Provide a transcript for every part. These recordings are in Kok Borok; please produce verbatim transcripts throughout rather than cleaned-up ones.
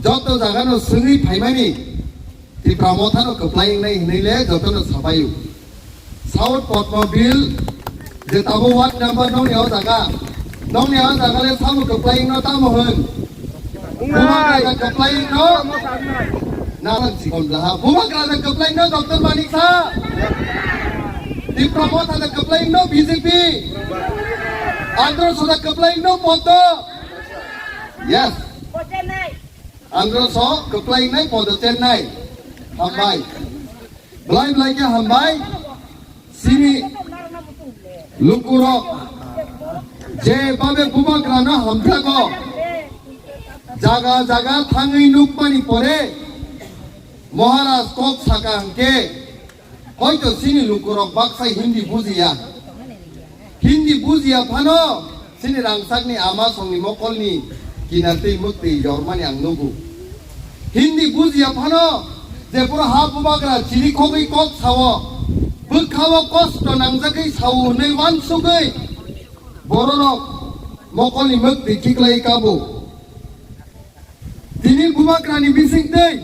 Joto jagano swngwi phaimani Tipra Mothano kwplai wngnai hwnwi le jotono sabaio. South Potmo Bill je tabo ward number nokni o jaga, nokni o jaga le sabo kwplai wngno tamo hwn? Bubagra kwplai wngno? Nalang sikon blaha. Bubagra kwplai wngno Doctor Manik Saha? Tipra Motha kwplai wngno B J P? Andro Soda kwplai wngno Poddo? Yes. Andro so kwplai wngnai Poddo Chennai. Hambai. Belai belai khe hambai. Sini lukurok je babe Bubagrano hamjago. Jaga jaga thangwi nukmani pore Maharaj kok saka hwnkhe hoito sini lukurok baksa Hindi bujiya. Hindi bujiya phano sini rangchakni ama songni mokolni kinartwi mwktwi yormani ang nugo. Hindi bujiya phano jephuru ha Bubagra chirikhogwi kok sao, bwkhao kosto nangjagwi sao hwnwi uansugwi bororok mokolni mwktwi khiklaiwi kabo. Tini Bubagrani bisingtwi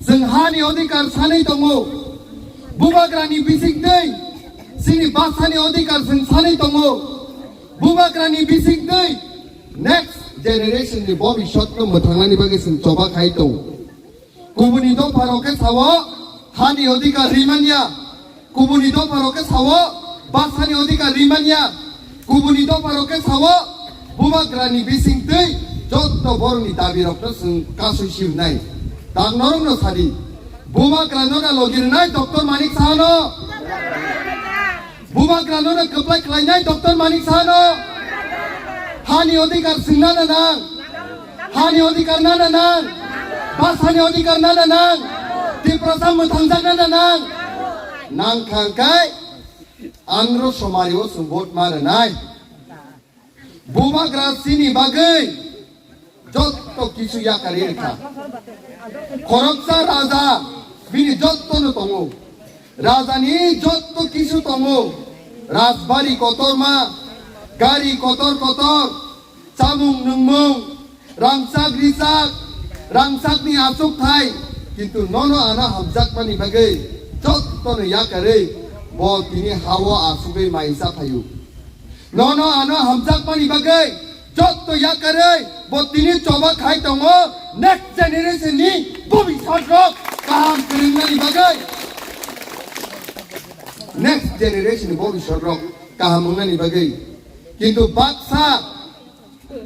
chwng hani odhikar sanwi tongo. Bubagrani bisingtwi chini basani odhikar chwng sanwi tongo. Bubagrani bisingtwi next generation ni bobiswtno mwthangnani bagwi chwng choba khai tongo. Kubuni dopharok khe sao hani odhikar rimanya. Kubuni dopharok khe sao basani odhikar rimanya. Kubuni dopharok khe sao Bubagrani bisingtwi jotto borokni dabirokno chwng kasui sirnai. Tang norokno sadi, Bubagrano na logi rwnai Doctor Manik Sahano? Bubagrano na kwplai khlainai Doctor Manik Sahano? Hani odhikar swngna na nang? Hani odhikar nana nang? Basani odhikar nana nang? Tiprasa mwthangjakna na nang? Nang khangkai andro somari o chwng vote ma rwnai. Bubagra chini bagwi jotto kisu yakarwi rwkha. Khoroksa raja bini jottono tongo. Rajani jotto kisu tongo. Rajbari kotorma, gari kotor kotor, chamung nungmung, rangchak richak, rangchakni achukthai, kintu nono ano hamjakmani bagwi jottono yakarwi bo tini hao achugwi mai cha phaio. Nono ano hamjakmani bagwi jotto yakarwi bo tini choba khai tongo, next generation ni bobiswt rok kaham kwrwngnani bagwi. Next generation ni bobiswt rok kaham wngnani bagwi. Kintu baksa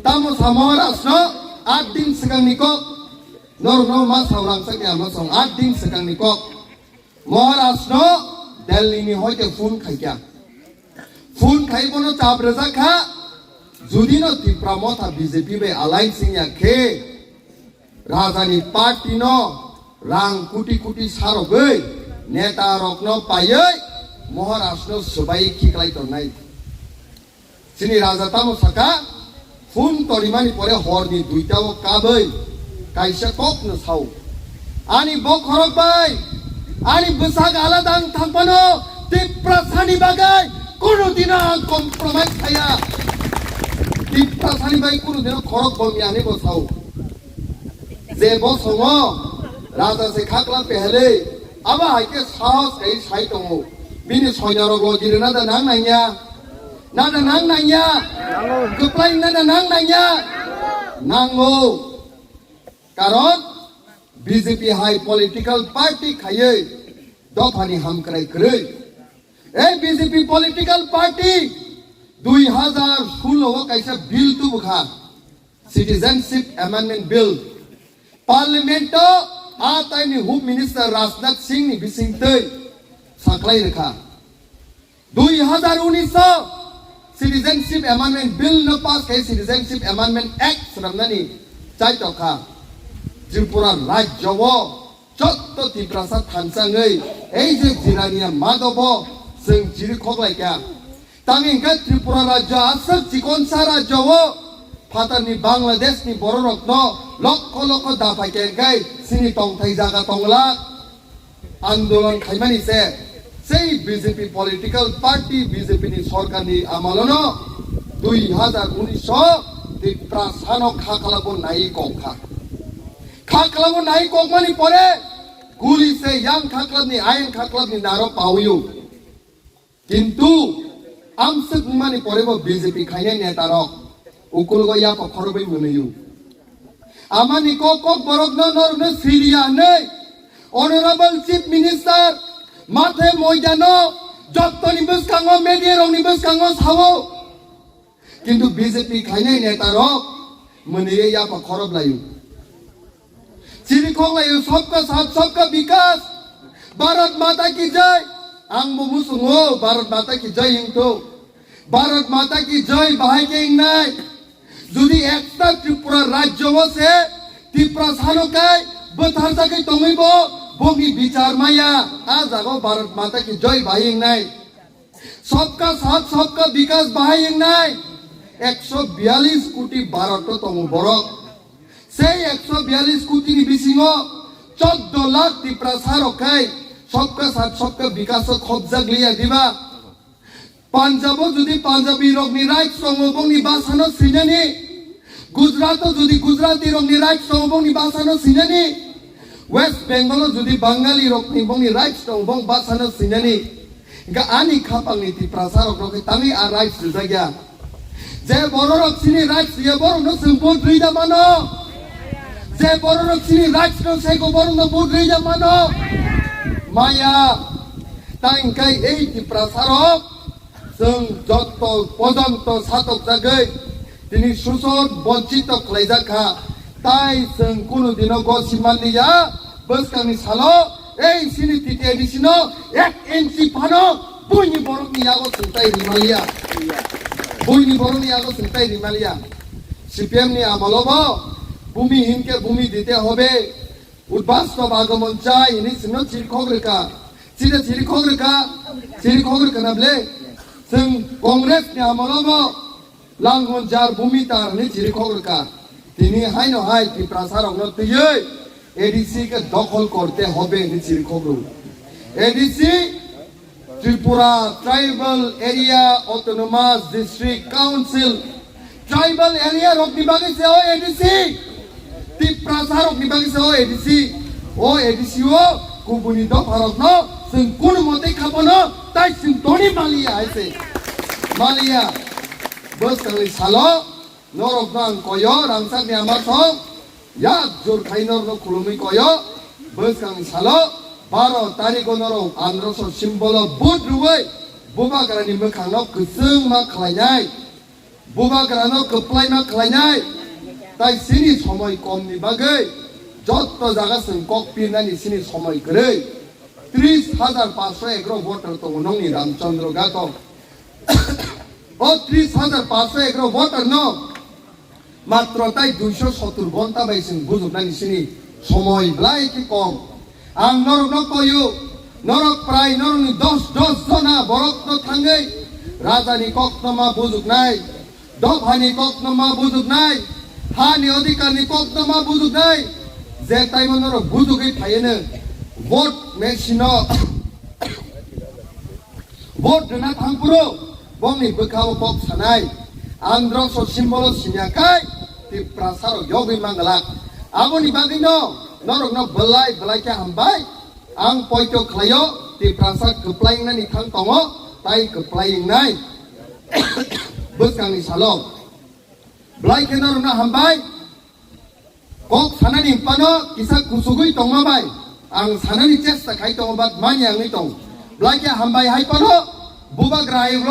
tamo samo rasno aat din swkangni kok, norokno ma sao rangchakni ama song aat din swkangni kok. Maharajno Delhi ni hoite phone khaikha. Phone khai bono chap rwjak kha, judino Tipra Motha B J P bai alliance wngya khe, rajani party no rang kuti kuti sarogwi neta rokno paiwi Maharajno swbai khiklai tongnai. Chini raja tamo saka, phone torimani pore horni duita o kabwi kaisa kokno sao, ani bokhorok bai ani bwsak alada wng thangphano Tiprasani bagwi kunu dino ang compromise khaya. Tiprasani bai kunu dino khorok bomya hinwi bo sao. Je bo songo raja se khakla pehelwi, abo hai khe sahos khai sai tongo. Bini soinorok logi rwna da nang nangya? Nada nang nangya? Kwplai nada nang nangya? Nango. Karon B J P hai political party khaiwi dophani hamkrai kwrwi. Ei B J P political party dui hazar solo o kaisa bill tubukha, Citizenship Amendment Bill. Parliament o a taini Home Minister Rajnath Singh ni bisingtwi saklai rwkha. Dui hazar unis o Citizenship Amendment Bill no pass khai Citizenship Amendment Act swnamnani chaitokha. Tripura rajyo o jotto Tiprasa thansa wngwi ei je jirania madobo chwng chiri khoklaikha. Tangwi hwnkhe Tripura rajyo aswk chikonsa rajyo o phatarni Bangladeshni bororokno lokho lokho daphai khe hwnkhe chini tongthai jaga tongla. Andolon khaimani se sei B J P political party, B J P ni sorkarni amalono dui hazar unis o Tiprasano kha khalabo nai kok kha. Aklamo nai kokmani pore, guli se yang khaklapni, ayang khaklapni naro pawiyo. Kintu, amswk wngmani pore bo B J P khainai neta rok, ukulgo yapa khorobwi mwnwiyo. Amani kok kok borokno norokno siriya hwnwi, Honorable Chief Minister, mathe moidano, jottoni bwskango, media rokni bwskango sao. Kintu B J P khainai neta rok mwnwiwi yapa khorop laio. Chirikhok laio, "Sabka saath, sabka vikas, Bharat Mata ki jai." Ang bo musungo, "Bharat Mata ki jai" hingto. Bharat Mata ki jai bahai khe hingnai. Jodi ekta Tripura rajyo o se Tiprasano kai bwtharjagwi tongwi bo bongni bichar maya, a jaga o Bharat Mata ki jai bahai hingnai. Sabka saath, sabka vikas bahai hingnai. Ekso biyalish koti Bharat o tongo borok. Sei ekso biyalish koti ni bisingo choddo lakh Tiprasa rok khai sabka saath, sabka vikas o khobjak liya diba? Punjab o jodi Punjabi rokni rights tongo, bongni bhasha no swinani. Gujarat o jodi Gujarati rokni rights tongo, bongni bhasha no swinani. West Bengal o jodi Bangali rokni bongni rights tongo, bong bhasha no swinani. Hingkhe ani khapangni Tiprasa rokno khe tangwi a rights rijak ya. Je bororok chini rights riya, borokno chwng vote rwi da mano. Je bororok chini rights no sego, borokno vote rwi da mano. Maya, ta hingkhe ei Tiprasa rok chwng jotto pojonto satokjagwi tini suchot bonchito khlaijak kha, tai chwng kunu dino gosi manliya. Bwskangni salo ei chini T T A D C no ek inchi phano buini borokni yago chwng tai rimaliya. Buini borokni yago chwng tai rimaliya. C P M ni amolo bo bhumi hinke bhumi dite hobe, udbastob agomon chai hinwi chwngno chirikhok rwkha. Chida chirikhok rwkha, chirikhok rwkha na ble? Chwng Congress ni amolo bo Langon jar bhumi tar hinwi chirikhok rwkha. Tini haino hai Tiprasa rokno twiwi A D C ke dokhol korte hobe hinwi chirikhok rw. A D C, Tripura Tribal Area Autonomous District Council. Tribal area rokni bagwi se o A D C. Tiprasa rokni bagwi se o A D C. O A D C o kubuni dopha rokno chwng kunu mote khapono tai chwng toni maliya hai se. Maliya. Bwskangni salo norokno ang koyo, rangchakni ama song, yak jor khai norokno khulumwi koyo. Bwskangni salo baro tarikho norok androso symbol-o vote rwui Bubagrani mwkhangno kwchwngma khlainai, Bubagrano kwplaima khlainai. Tai chini somoi komni bagwi jotto jaga chwng kok pirnani chini somoi kwrwi. Tris hajar paanch sho egaroh voter tongo nongni Ramchandra Ghat-o. O tris hajar paanch sho egaroh voter no matro tai duiso sottur gonta bai chwng bujuknani sini somoi belai khe kom. Ang norokno koyo, norok prai norokni dos dos jona borokno thangwi rajani kokno ma bujuknai, dophani kokno ma bujuknai, hani odhikarni kokno ma bujuknai, je taimo norok bujugwi phaiyeno vote machine-o vote rwna thangphuru bongni bwkha-o kok sanai, androso symbol-o siniya kai Tiprasa rok yogwi manglak. Aboni bagwino norokno belai belai khe hambai. Ang poito khlaio, Tiprasa kwplai wngnani thang tongo, tai kwplai wngnai. Bwskangni salo belai khe norokno hambai. Kok sanani phano kisa kusugwi tongma bai ang sanani chesta khai tongo, but manya wngwi tong. Belai khe hambai hai phano Bubagra ayuk